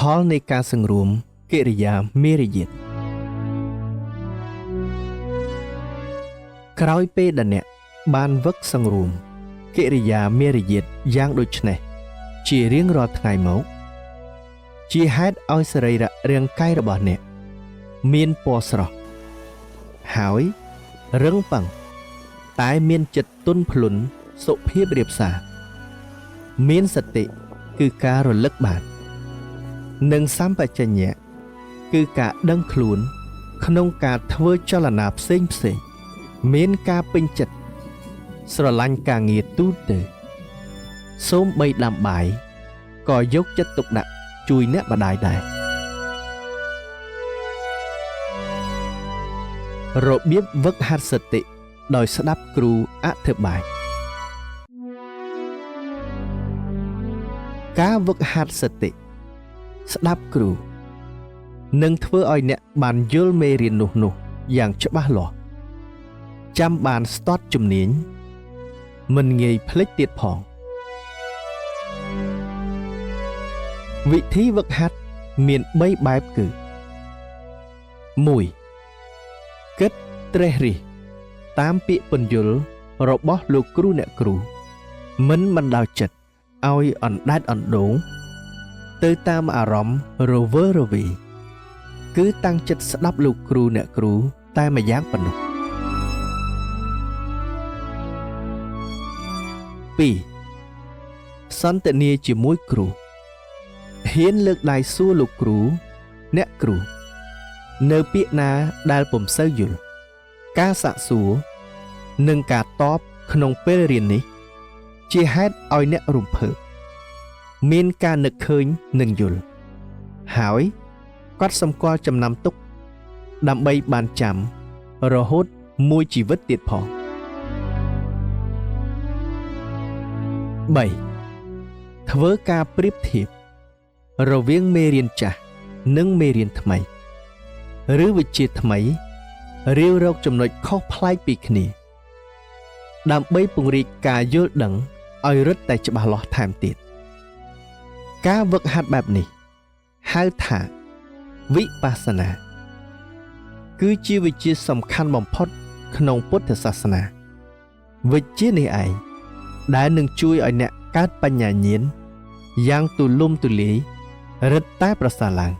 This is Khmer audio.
ផលនៃការសង្រួមកិរិយាមារយាទក្រោយពេលដែលអ្នកបានវឹកសង្រួមកិរិយាមារយាទយ៉ាងដូចនេះជារៀងរាល់ថ្ងៃមកជាហេតុឲ្យសរីរៈរាងកាយរបស់អ្នកមានពណ៌ស្រស់ហើយរឹងប៉ឹងតែមានចិត្តទន់ភ្លន់សុភាពរាបសារមានសតិគឺការរលឹកបាននិងសម្បជញ្ញៈគឺការដឹងខ្លួនក្នុងការធ្វើចលនាផ្សេងផ្សេងមានការពេញចិត្តស្រឡាញ់ការងារទូទៅសូមបីដាំបាយក៏យកចិត្តទុកដាក់ជួយអ្នកម្ដាយដែររបៀបវឹកហាត់សតិដោយស្ដាប់គ្រូអធិប្បាយការវឹកហាត់សតិស្ដាប់គ្រូនឹងធ្វើឲ្យអ្នកបានយល់មេរៀននោះយ៉ាងច្បាស់លាស់ចាំបានស្ទាត់ជំនាញមិនងាយភ្លេចទៀតផងវិធីវឹកហាត់មាន3បែបគឺ1គិតត្រេះរិះតាមពាក្យពន្យល់របស់លោកគ្រូអ្នកគ្រូមិនបណ្ដោយចិត្តឲ្យអណ្ដែតអណ្ដូងទៅតាមអារម្មណ៍រវើរវីគឺតាំងចិត្តស្ដាប់លោកគ្រូអ្នកគ្រូតែម្យ៉ាងប៉ុណ្ណោះ2សន្ទនាជាមួយគ្រូហ៊ានលើកដៃសួរលោកគ្រូអ្នកគ្រូនៅពាក្យណាដែលពុំសូវយល់ការសាកសួរនិងការតបក្នុងពេលរៀននេះជាហេតុឲ្យអ្នករំភើបមានការនឹកឃើញនិងយល់ហើយគាត់សម្គាល់ចំណាំទុកដើម្បីបានចាំរហូតមួយជីវិតទៀតផង3ធ្វើការប្រៀបធៀបរវាងមេរៀនចាស់និងមេរៀនថ្មីឬវិជ្ជាថ្មីរាវរកចំណុចខុសប្លែកពីគ្នាដើម្បីពង្រីកការយល់ដឹងឲ្យរឹតតែច្បាស់លាស់ថែមទៀតការវឹកហាត់បែបនេះហៅថាវិបស្សនាគឺជាវិជ្ជាសំខាន់បំផុតក្នុងពុទ្ធសាសនាវិជ្ជានេះឯងដែលនឹងជួយឲ្យអ្នកកើតបញ្ញាញាណយ៉ាងទូលំទូលាយរឹតតែប្រសើរឡើង